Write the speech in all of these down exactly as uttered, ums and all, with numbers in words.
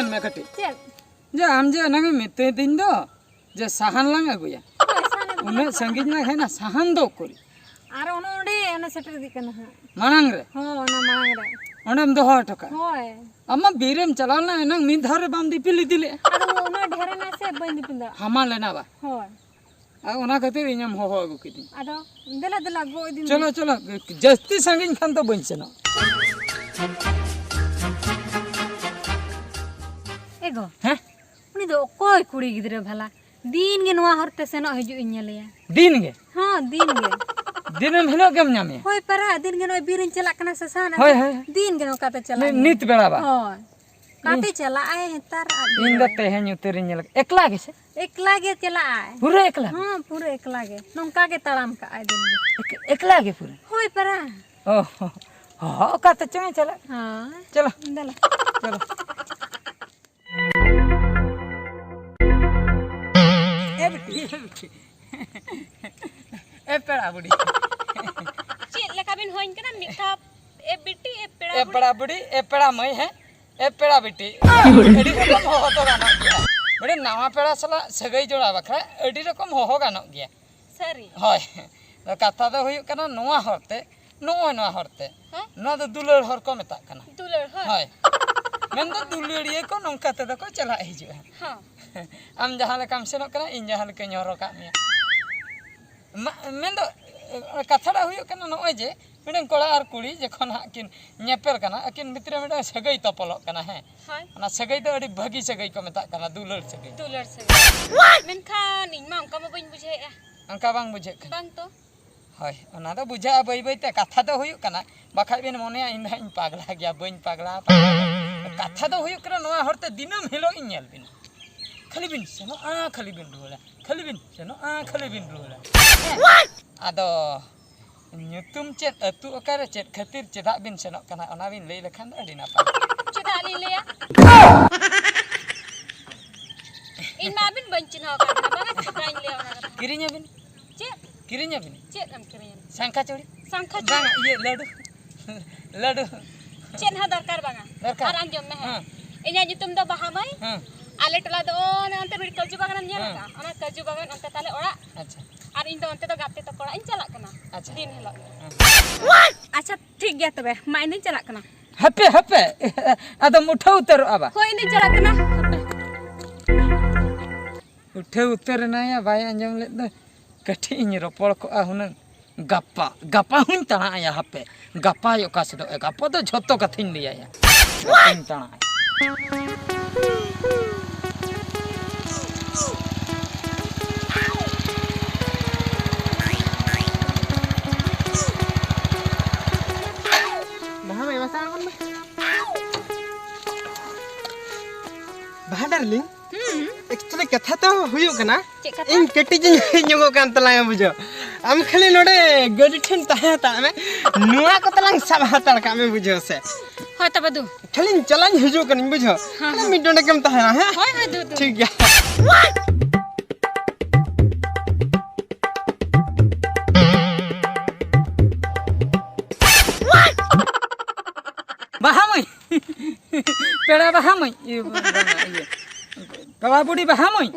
ᱢᱮ ᱠᱟᱹᱴᱤᱡ᱾ ᱪᱮᱫ? ᱡᱮ ᱟᱢ ᱡᱮ ᱮᱱᱟᱝ ᱮᱢ ᱢᱮᱛᱟᱹᱫᱤᱧ ᱫᱚ ᱡᱮ ᱥᱟᱦᱟᱱ ᱞᱟᱝ ᱟᱹᱜᱩᱭᱟ᱾ ᱦᱳᱭ, ᱥᱟᱦᱟᱱ ᱟᱹᱜᱩ ᱩᱱᱟᱹᱜ ᱞᱟᱝ ᱪᱟᱞᱟᱜᱼᱟ᱾ ᱥᱟᱺᱜᱤᱧ ᱞᱟᱝ ᱦᱮᱡ ᱮᱱᱟ, ᱥᱟᱦᱟᱱ ᱫᱚ ᱩᱠᱩᱨ? ᱟᱨ ᱚᱱᱮ ᱚᱸᱰᱮ, ᱚᱱᱮ ᱥᱮᱴᱮᱨ ᱤᱫᱤᱜ ᱠᱟᱱᱟ ᱦᱟᱸᱜ᱾ ᱢᱟᱲᱟᱝ ᱨᱮ? ᱦᱚᱸ, ᱚᱱᱟ ᱢᱟᱲᱟᱝ ᱨᱮ᱾ ᱚᱸᱰᱮᱢ ᱫᱚᱦᱚ ᱦᱚᱴᱚ ᱠᱟᱜᱼᱟ? ᱦᱳᱭ᱾ ᱟᱢ ᱢᱟ ᱵᱤᱨ ᱮᱢ ᱪᱟᱞᱟᱣ ᱞᱮᱱᱟ, ᱮᱱᱟᱝ ᱢᱤᱫ ᱫᱷᱟᱣ ᱨᱮ ᱵᱟᱢ ᱫᱤᱯᱤᱞ ᱤᱫᱤ ᱞᱮᱜᱼᱟ᱾ ᱟᱫᱚ ᱩᱱᱟᱹᱜ ᱰᱷᱮᱨ ᱮᱱᱟ ᱥᱮ, ᱵᱟᱹᱧ ᱫᱤᱯᱤᱞ ᱫᱟᱲᱮᱭᱟᱜᱼᱟ᱾ ᱦᱟᱢᱟᱞ ᱮᱱᱟ ᱵᱟ? ᱦᱳᱭ᱾ ᱟᱨ ᱚᱱᱟ ᱠᱷᱟᱹᱛᱤᱨ ᱤᱧᱮᱢ ᱦᱚᱦᱚ ᱟᱹᱜᱩ ᱠᱤᱫᱤᱧ᱾ ᱟᱫᱚ ᱫᱮᱞᱟ, ᱫᱮᱞᱟ, ᱜᱚᱜ ᱤᱫᱤ ᱢᱮ᱾ ᱪᱚᱞᱚ, ᱪᱚᱞᱚ, ᱡᱟᱹᱥᱛᱤ ᱥᱟᱺᱜᱤᱧ ᱠᱷᱟᱱ ᱫᱚ ᱵᱟᱹᱧ ᱥᱮᱱᱚᱜ᱾ ᱮ ᱜᱚ, ᱦᱮᱸ? ᱩᱱᱤ ᱫᱚ ᱚᱠᱚᱭ ᱠᱩᱲᱤ ᱜᱤᱫᱽᱨᱟᱹ ᱵᱷᱟᱞᱟ? ᱫᱤᱱ ᱜᱮ ᱱᱚᱣᱟ ᱦᱚᱨ ᱛᱮ ᱥᱮᱱᱚᱜ ᱦᱤᱡᱩᱜ ᱤᱧ ᱧᱮᱞᱮᱭᱟ᱾ ᱫᱤᱱ ᱜᱮ? ᱦᱚᱸ, ᱫᱤᱱ ᱜᱮ᱾ ᱫᱤᱱᱟᱹᱢ ᱦᱤᱞᱳᱜ ᱜᱮᱢ ᱧᱟᱢᱮᱭᱟ? ᱦᱳᱭ, ᱯᱟᱨᱟ ᱫᱤᱱ ᱜᱮ ᱱᱚᱜᱼᱚᱭ ᱵᱤᱨ ᱤᱧ ᱪᱟᱞᱟᱜ ᱠᱟᱱᱟ ᱥᱮ ᱥᱟᱦᱟᱱ ᱟᱹᱜᱩ᱾ ᱦᱳᱭ, ᱦᱳᱭ᱾ ᱫᱤᱱ ᱜᱮ ᱱᱚᱝᱠᱟ ᱛᱮ ᱪᱟᱞᱟᱜ ᱱᱤ-, ᱤᱧ ᱧᱮᱞ-, ᱱᱤᱛ ᱵᱮᱲᱟ ᱵᱟ? ᱦᱳᱭ᱾ ᱚᱠᱟᱛᱮ ᱤᱧ ᱪᱟᱞᱟᱜ ᱟᱭ ᱱᱮᱛᱟᱨ ᱟᱡ ᱤᱧ ᱫᱚ ᱵᱟᱵᱟ? ᱛᱮᱦᱮᱧ ᱩᱛᱟᱹᱨᱤᱧ ᱧᱮᱞ ᱠᱮᱫ᱾ ᱮᱠᱞᱟ ᱜᱮᱥᱮ? ᱮᱠᱞᱟ ᱜᱮ ᱪᱟᱞᱟᱜ ᱟᱭ᱾ ᱯᱩᱨᱟᱹ ᱮᱠᱞᱟ? ᱦᱚᱸ, ᱯᱩᱨᱟᱹ ᱮᱠᱞᱟ ᱜᱮ᱾ ᱱᱚᱝᱠᱟ ᱜᱮ ᱛᱟᱲᱟᱢ ᱠᱟᱜ ᱟᱭ ᱫᱤᱱ ᱜᱮ᱾ ᱮᱠ-, ᱮᱠᱞᱟ ᱜᱮ ᱯᱩᱨᱟᱹ? ᱦᱳᱭ, ᱯᱟᱨᱟ᱾ ᱚ, ᱦᱚᱸ, ᱚᱠᱟ ᱛᱮ ᱪᱚᱝ ᱮ ᱪᱟᱞᱟᱜ? ᱦᱳᱭ᱾ ᱪᱚᱞᱚ᱾ ᱫᱮᱞᱟ᱾ ᱪᱚᱞᱚ᱾ ᱮ ᱵᱤᱴᱤ, ᱮ ᱵᱤᱴᱤ᱾ ᱮ ᱯᱮᱲᱟ ᱵᱩᱰᱷᱤ᱾ ᱪᱮᱫ ᱞᱮᱠᱟ ᱵᱤᱱ ᱦᱚᱧ ᱠᱟᱱᱟ ᱢᱤᱫ ᱫᱷᱟᱣ? ᱮ ᱵᱤᱴᱤ, ᱮ ᱯᱮᱲᱟ ᱮ ᱵᱩᱰᱷᱤ᱾ ᱯᱮᱲᱟ ᱵᱩᱰᱷᱤ, ᱮ ᱯᱮᱲᱟ ᱢᱟᱹᱭ, ᱦᱮᱸ? ᱮ ᱯᱮᱲᱟ ᱵᱤᱴᱤ᱾ ᱟᱹᱰᱤ ᱨᱚᱠᱚᱢ ᱦᱚᱦᱚ ᱫᱚ ᱜᱟᱱᱚᱜ ᱜᱮᱭᱟ᱾ ᱢᱟᱱᱮ ᱱᱟᱣᱟ ᱯᱮᱲᱟ ᱥᱟᱞᱟᱜ ᱥᱟᱹᱜᱟᱹᱭ ᱡᱚᱲᱟᱣ ᱵᱟᱠᱷᱨᱟ ᱟᱹᱰᱤ ᱨᱚᱠᱚᱢ ᱦᱚᱦᱚ ᱜᱟᱱᱚᱜ ᱜᱮᱭᱟ᱾ ᱥᱟᱹᱨᱤ? ᱦᱳᱭ᱾ ᱠᱟᱛᱷᱟ ᱫᱚ ᱦᱩᱭᱩᱜ ᱠᱟᱱᱟ ᱱᱚᱣᱟ ᱦᱚᱨ ᱛᱮ, ᱱᱚᱜᱼᱚᱭ ᱱᱚᱣᱟ ᱦᱚᱨ ᱛᱮ᱾ ᱦᱮᱸ? ᱱᱚᱣᱟ ᱫᱚ ᱫᱩᱞᱟᱹᱲ ᱦᱚᱨ ᱠᱚ ᱢᱮᱛᱟᱜ ᱠᱟᱱᱟ᱾ ᱫᱩᱞᱟᱹᱲ ᱦᱚᱨ? ᱦᱳᱭ᱾ ᱢᱮᱱᱫᱚ ᱫᱩᱞᱟᱹᱲᱤᱭᱟᱹ ᱠᱚ ᱱᱚᱝᱠᱟ ᱛᱮᱫᱚ ᱠᱚ ᱪᱟᱞᱟᱜ ᱦᱤᱡᱩᱜᱼᱟ᱾ ᱦᱚᱸ᱾ ᱟᱢ ᱡᱟᱦᱟᱸ ᱞᱮᱠᱟᱢ ᱥᱮᱱᱚᱜ ᱠᱟᱱᱟ, ᱤᱧ ᱡᱟᱦᱟᱸ ᱞᱮᱠᱟᱧ ᱦᱚᱨᱚᱜ ᱠᱟᱜ ᱢᱮᱭᱟ᱾ ᱢᱟ-, ᱢᱮᱱᱫᱚ, ᱠᱟᱛᱷᱟᱴᱟᱜ ᱦᱩᱭᱩᱜ ᱠᱟᱱᱟ ᱱᱚᱜᱼᱚᱭ ᱡᱮ, ᱢᱤᱫᱴᱮᱱ ᱠᱚᱲᱟ ᱟᱨ ᱠᱩᱲᱤ ᱡᱚᱠᱷᱚᱱ ᱦᱟᱸᱜ ᱠᱤᱱ ᱧᱮᱯᱮᱞ ᱠᱟᱱᱟ, ᱟᱹᱠᱤᱱ ᱵᱷᱤᱛᱨᱤ ᱨᱮ ᱢᱤᱫᱴᱮᱱ ᱥᱟᱹᱜᱟᱹᱭ ᱛᱚᱯᱚᱞᱚᱜ ᱠᱟᱱᱟ, ᱦᱮᱸ᱾ ᱦᱳᱭ᱾ ᱚᱱᱟ ᱥᱟᱹᱜᱟᱹᱭ ᱫᱚ ᱟᱹᱰᱤ ᱵᱷᱟᱹᱜᱤ ᱥᱟᱹᱜᱟᱹᱭ ᱠᱚ ᱢᱮᱛᱟᱜ ᱠᱟᱱᱟ, ᱫᱩᱞᱟᱹᱲ ᱥᱟᱹᱜᱟᱹᱭ᱾ ᱫᱩᱞᱟᱹᱲ ᱥᱟᱹᱜᱟᱹᱭ᱾ ᱢᱮᱱᱠᱷᱟᱱ ᱤᱧ ᱢᱟ ᱚᱱᱠᱟ ᱢᱟ ᱵᱟᱹᱧ ᱵᱩᱡᱷᱟᱹᱣᱮᱫᱼᱟ᱾ ᱚᱱᱠᱟ ᱵᱟᱝ ᱵᱩᱡᱷᱟᱹᱜ ᱠᱟᱱᱟ? ᱵᱟᱝ ᱛᱚ᱾ ᱦᱳᱭ, ᱚᱱᱟ ᱫᱚ ᱵᱩᱡᱷᱟᱹᱜᱼᱟ ᱵᱟᱹᱭ ᱵᱟᱹᱭ ᱛᱮ᱾ ᱠᱟᱛᱷᱟ ᱫᱚ ᱦᱩᱭᱩᱜ ᱠᱟᱱᱟ, ᱵᱟᱠᱷᱟᱡ ᱵᱤᱱ ᱢᱚᱱᱮᱭᱟ ᱤᱧ ᱫᱚ ᱦᱟᱸᱜ ᱤᱧ ᱯᱟᱜᱽᱞᱟ ᱜᱮᱭᱟ, ᱵᱟᱹᱧ ᱯᱟᱜᱽᱞᱟ ᱟᱠᱟᱱᱟ᱾ ᱠᱟᱛᱷᱟ ᱫᱚ ᱦᱩᱭᱩᱜ ᱠᱟᱱᱟ, ᱱᱚᱣᱟ ᱦᱚᱨ ᱛᱮ ᱫᱤᱱᱟᱹᱢ ᱦᱤᱞᱳᱜ ᱤᱧ ᱧᱮᱞ ᱵᱤᱱᱟ᱾ ᱠᱷᱟᱹᱞᱤ ᱵᱤᱱ ᱥᱮᱱᱚᱜᱼᱟ, ᱠᱷᱟᱹᱞᱤ ᱵᱤᱱ ᱨᱩᱣᱟᱹᱲᱟ, ᱠᱷᱟᱹᱞᱤ ᱵᱤᱱ ᱥᱮᱱᱚᱜᱼᱟ, ᱠᱷᱟᱹᱞᱤ ᱵᱤᱱ ᱨᱩᱣᱟᱹᱲᱟ᱾ ᱦᱮᱸ? ᱟᱫᱚ ᱧᱩᱛᱩᱢ ᱪᱮᱫ, ᱟᱹᱛᱩ ᱚᱠᱟᱨᱮ, ᱪᱮᱫ ᱠᱷᱟᱹᱛᱤᱨ, ᱪᱮᱫᱟᱜ ᱵᱤᱱ ᱥᱮᱱᱚᱜ ᱠᱟᱱᱟ, ᱚᱱᱟ ᱵᱤᱱ ᱞᱟᱹᱭ ᱞᱮᱠᱷᱟᱱ ᱫᱚ ᱟᱹᱰᱤ ᱱᱟᱯᱟᱭ᱾ ᱪᱮᱫᱟᱜ ᱞᱤᱧ ᱞᱟᱹᱭᱟ? ᱤᱧ ᱢᱟ ᱟᱹᱵᱤᱱ ᱵᱟᱹᱧ ᱪᱤᱱᱦᱟᱹᱣ ᱟᱠᱟᱫ ᱵᱤᱱᱟ, ᱵᱟᱝᱟ ᱪᱮᱫᱟᱜ ᱤᱧ ᱞᱟᱹᱭᱟ ᱚᱱᱟ ᱠᱟᱛᱷᱟ? ᱠᱤᱨᱤᱧᱟᱵᱤᱱ᱾ ᱪᱮᱫ? ᱠᱤᱨᱤᱧᱟᱵᱤᱱ᱾ ᱪᱮᱫ ᱮᱢ ᱠᱤᱨᱤᱧᱟ? ᱥᱟᱝᱠᱷᱟ ᱪᱩᱲᱤ᱾ ᱥᱟᱝᱠᱷᱟ ᱪᱩᱲᱤ? ᱵᱟᱝᱟ, ᱤᱭᱟᱹ, ᱞᱟᱹᱰᱩ᱾ ᱞᱟᱹᱰᱩ᱾ ᱪᱮᱫ ᱦᱚᱸ ᱫᱚᱨᱠᱟᱨ ᱵᱟᱝᱟ᱾ ᱫᱚᱨᱠᱟᱨ? ᱟᱨ ᱟᱸᱡᱚᱢ ᱢᱮ, ᱦᱮᱸ᱾ ᱦᱮᱸ᱾ ᱤᱧᱟᱹᱜ ᱧᱩᱛᱩᱢ ᱫᱚ ᱵᱟᱦᱟ ᱢᱟᱹᱭ᱾ ᱦᱮᱸ᱾ ᱟᱞᱮ ᱴᱚᱞᱟ ᱫᱚ ᱚᱱᱮ ᱚᱱᱛᱮ ᱢᱤᱫ ᱠᱟᱹᱡᱩ ᱵᱟᱜᱟᱱ ᱮᱢ ᱧᱮᱞ ᱦᱮᱸ᱾ ᱟᱠᱟᱫᱼᱟ? ᱚᱱᱟ ᱠᱟᱹᱡᱩ ᱵᱟᱜᱟᱱ ᱚᱱᱛᱮ ᱛᱟᱞᱮ ᱚᱲᱟᱜ᱾ ᱟᱪᱪᱷᱟ᱾ ᱟᱨ ᱤᱧ ᱫᱚ ᱚᱱᱛᱮ ᱫᱚ ᱜᱟᱛᱮ ᱛᱟᱠᱚ ᱚᱲᱟᱜ ᱤᱧ ᱪᱟᱞᱟᱜ ᱠᱟᱱᱟ᱾ ᱟᱪᱪᱷᱟ᱾ ᱫᱤᱱ ᱦᱤᱞᱳᱜ ᱜᱮ᱾ ᱦᱮᱸ᱾ ᱟᱪᱪᱷᱟ, ᱴᱷᱤᱠ ᱜᱮᱭᱟ ᱛᱚᱵᱮ, ᱢᱟ ᱤᱧ ᱫᱚᱧ ᱪᱟᱞᱟᱜ ᱠᱟᱱᱟ᱾ ᱦᱟᱯᱮ, ᱦᱟᱯᱮ᱾ ᱟᱫᱚᱢ ᱩᱴᱷᱟᱹᱣ ᱩᱛᱟᱹᱨᱚᱜᱼᱟ ᱵᱟ? ᱦᱳᱭ, ᱤᱧ ᱫᱚᱧ ᱪᱟᱞᱟᱜ ᱠᱟᱱᱟ᱾ ᱦᱟᱯᱮ᱾ ᱩᱴᱷᱟᱹᱣ ᱩᱛᱟᱹᱨ ᱮᱱᱟᱭᱟ, ᱵᱟᱭ ᱟᱸᱡᱚᱢ ᱞᱮᱫ ᱫᱚ᱾ ᱠᱟᱹᱴᱤᱡ ᱤᱧ ᱨᱚᱯᱚᱲ ᱠᱚᱜᱼᱟ ᱦᱩᱱᱟᱹᱝ᱾ ᱜᱟᱯᱟ, ᱜᱟᱯᱟ ᱦᱚᱸᱧ ᱛᱟᱬᱟᱜ ᱟᱭᱟ ᱦᱟᱯᱮ᱾ ᱜᱟᱯᱟ ᱚᱠᱟ ᱥᱮᱫᱚᱜ ᱮ? ᱜᱟᱯᱟ ᱫᱚ ᱡᱷᱚᱛᱚ ᱠᱟᱛᱷᱟᱧ ᱞᱟᱹᱭ ᱟᱭᱟ᱾ ᱜᱟᱯᱟᱧ ᱛᱟᱬᱟᱜ ᱟᱭᱟ᱾ ᱵᱟᱦᱟ ᱢᱟᱹᱭ, ᱢᱟᱥᱮ ᱟᱬᱜᱚᱱ ᱢᱮ᱾ ᱵᱟᱦᱟ ᱰᱟᱨᱞᱤᱝ, ᱦᱩᱸ᱾ Actually ᱠᱟᱛᱷᱟ ᱫᱚ ᱦᱩᱭᱩᱜ ᱠᱟᱱᱟ, ᱪᱮᱫ ᱠᱟᱛᱷᱟ? ᱤᱧ ᱠᱟᱹᱴᱤᱡ ᱤᱧ ᱦᱮᱡ ᱧᱚᱜᱚᱜ ᱠᱟᱱ ᱛᱟᱞᱟᱝᱟ ᱵᱩᱡᱷᱟᱹᱣ᱾ ᱟᱢ ᱠᱷᱟᱹᱞᱤ ᱱᱚᱰᱮ ᱜᱟᱹᱰᱤ ᱴᱷᱮᱱ ᱛᱟᱦᱮᱸ ᱦᱟᱛᱟᱲ ᱢᱮ, ᱱᱚᱣᱟ ᱠᱚ ᱛᱟᱞᱟᱝ ᱥᱟᱵ ᱦᱟᱛᱟᱲ ᱠᱟᱜ ᱢᱮ ᱵᱩᱡᱷᱟᱹᱣ ᱥᱮ᱾ ᱦᱳᱭ ᱛᱚᱵᱮ ᱫᱩ᱾ ᱠᱷᱟᱹᱞᱤᱧ ᱪᱟᱞᱟᱧ ᱦᱤᱡᱩᱜ ᱠᱟᱹᱱᱟᱹᱧ ᱵᱩᱡᱷᱟᱹᱣ᱾ ᱦᱮᱸ, ᱠᱷᱟᱹᱞᱤ ᱦᱮᱸ᱾ ᱢᱤᱫ ᱰᱚᱸᱰᱮᱠ ᱮᱢ ᱛᱟᱦᱮᱱᱟ, ᱦᱮᱸ? ᱦᱳᱭ, ᱦᱳᱭ, ᱫᱩ, ᱫᱩ᱾ ᱴᱷᱤᱠ ᱜᱮᱭᱟ᱾ ᱵᱟᱦᱟ ᱢᱟᱹᱭ᱾ ᱯᱮᱲᱟ ᱵᱟᱦᱟ ᱢᱟᱹᱭ᱾ ᱤᱭᱟᱹ, ᱵᱟᱝᱟ, ᱤᱭᱟᱹ᱾ ᱯᱮᱲᱟ ᱵᱩᱰᱷᱤ ᱵᱟᱦᱟ ᱢᱟᱹᱭ᱾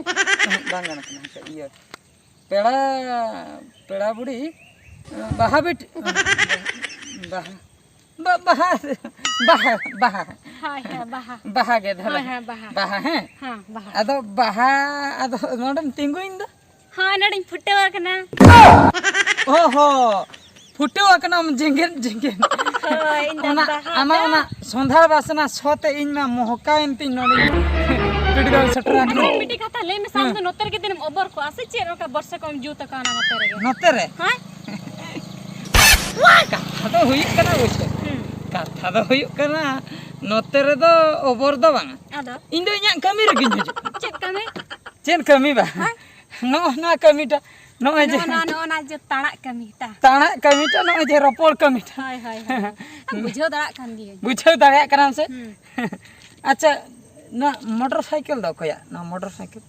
ᱵᱟᱝ ᱜᱟᱱᱚᱜ ᱠᱟᱱᱟ, ᱦᱮᱸᱥᱮ, ᱤᱭᱟᱹ᱾ ᱯᱮᱲᱟ, ᱯᱮᱲᱟ ᱵᱩᱰᱷᱤ, ᱵᱟᱦᱟ ᱵᱤᱴᱤ, ᱵᱟᱦᱟ, ᱵᱟ-, ᱵᱟᱦᱟ, ᱵᱟᱦᱟ, ᱵᱟᱦᱟ᱾ ᱦᱳᱭ, ᱦᱳᱭ, ᱵᱟᱦᱟ᱾ ᱵᱟᱦᱟ ᱜᱮ ᱛᱟᱦᱞᱮ᱾ ᱦᱳᱭ, ᱦᱳᱭ, ᱵᱟᱦᱟ᱾ ᱵᱟᱦᱟ, ᱦᱮᱸ? ᱦᱮᱸ, ᱵᱟᱦᱟ᱾ ᱟᱫᱚ ᱵᱟᱦᱟ, ᱟᱫᱚ ᱱᱚᱰᱮᱢ ᱛᱤᱸᱜᱩᱭᱮᱱ ᱫᱚ? ᱦᱳᱭ, ᱱᱚᱰᱮᱧ ᱯᱷᱩᱴᱟᱹᱣ ᱟᱠᱟᱱᱟ᱾ ᱚ ᱦᱚ, ᱯᱷᱩᱴᱟᱹᱣ ᱟᱠᱟᱱᱟᱢ ᱡᱮᱸᱜᱮᱫ ᱡᱮᱸᱜᱮᱫ᱾ ᱦᱳᱭ, ᱤᱧ ᱫᱚ ᱚᱱᱟ, ᱵᱟᱦᱟ ᱟᱢᱟᱜ ᱫᱚ᱾ ᱚᱱᱟ ᱥᱚᱸᱫᱷᱟᱲ ᱵᱟᱥᱱᱟ ᱥᱚ ᱛᱮ ᱤᱧ ᱢᱟ ᱢᱚᱦᱚᱠᱟᱭᱮᱱ ᱛᱤᱧ ᱱᱚᱰᱮᱧ ᱯᱤᱰᱜᱟᱹᱣ ᱥᱮᱴᱮᱨ ᱟᱠᱟᱱᱟ᱾ ᱢᱤᱫᱴᱤᱡ ᱠᱟᱛᱷᱟ ᱞᱟᱹᱭ ᱢᱮᱥᱮ, ᱟᱢ ᱦᱮᱸ᱾ ᱫᱚ ᱱᱚᱛᱮ ᱨᱮᱜᱮ ᱫᱤᱱᱮᱢ ᱚᱵᱚᱨ ᱠᱚᱜᱼᱟ ᱥᱮ ᱪᱮᱫ? ᱚᱱᱠᱟ ᱵᱚᱨᱥᱟ ᱠᱚᱢ ᱡᱩᱛ ᱟᱠᱟᱣᱱᱟ ᱱᱚᱛᱮ ᱨᱮᱜᱮ᱾ ᱱᱚᱛᱮ ᱨᱮ? ᱦᱮᱸ? ᱠᱟᱛᱷᱟ ᱫᱚ ᱦᱩᱭᱩᱜ ᱠᱟᱱᱟ, ᱵᱩᱡᱷᱟᱹᱣ᱾ ᱦᱩᱸ᱾ ᱠᱟᱛᱷᱟ ᱫᱚ ᱦᱩᱭᱩᱜ ᱠᱟᱱᱟ, ᱱᱚᱛᱮ ᱨᱮᱫᱚ ᱚᱵᱚᱨ ᱫᱚ ᱵᱟᱝᱟ᱾ ᱟᱫᱚ? ᱤᱧ ᱫᱚ ᱤᱧᱟᱹᱜ ᱠᱟᱹᱢᱤ ᱨᱮᱜᱮᱧ ᱦᱤᱡᱩᱜ ᱠᱟᱱᱟ᱾ ᱪᱮᱫ ᱠᱟᱹᱢᱤ? ᱪᱮᱫ ᱠᱟᱹᱢᱤ ᱵᱟᱝ? ᱦᱮᱸ? ᱱᱚᱜᱼᱚ ᱱᱚᱣᱟ ᱠᱟᱹᱢᱤᱴᱟ, ᱱᱚᱜᱼᱚᱭ ᱡᱮ ᱱᱚᱜᱼᱚ ᱱᱚᱣᱟ, ᱱᱚᱜᱼᱚ ᱱᱚᱣᱟ ᱡᱮ ᱛᱟᱲᱟᱜ ᱠᱟᱹᱢᱤᱴᱟ᱾ ᱛᱟᱲᱟᱜ ᱠᱟᱹᱢᱤᱴᱟ, ᱱᱚᱜᱼᱚᱭ ᱡᱮ ᱨᱚᱯᱚᱲ ᱠᱟᱹᱢᱤᱴᱟ᱾ ᱦᱳᱭ, ᱦᱳᱭ, ᱦᱳᱭ᱾ ᱵᱩᱡᱷᱟᱹᱣ ᱫᱟᱲᱮᱭᱟᱜ ᱠᱟᱱ ᱜᱤᱭᱟᱹᱧ᱾ ᱵᱩᱡᱷᱟᱹᱣ ᱫᱟᱲᱮᱭᱟᱜ ᱠᱟᱱᱟᱢ ᱥᱮ? ᱦᱩᱸ᱾ ᱟᱪᱪᱷᱟ, ᱱᱚᱣᱟ ᱢᱚᱴᱚᱨ ᱥᱟᱭᱠᱮᱞ ᱫᱚ ᱚᱠᱚᱭᱟᱜ? ᱱᱚᱣᱟ ᱢᱚᱴᱚᱨ ᱥᱟᱭᱠᱮᱞ?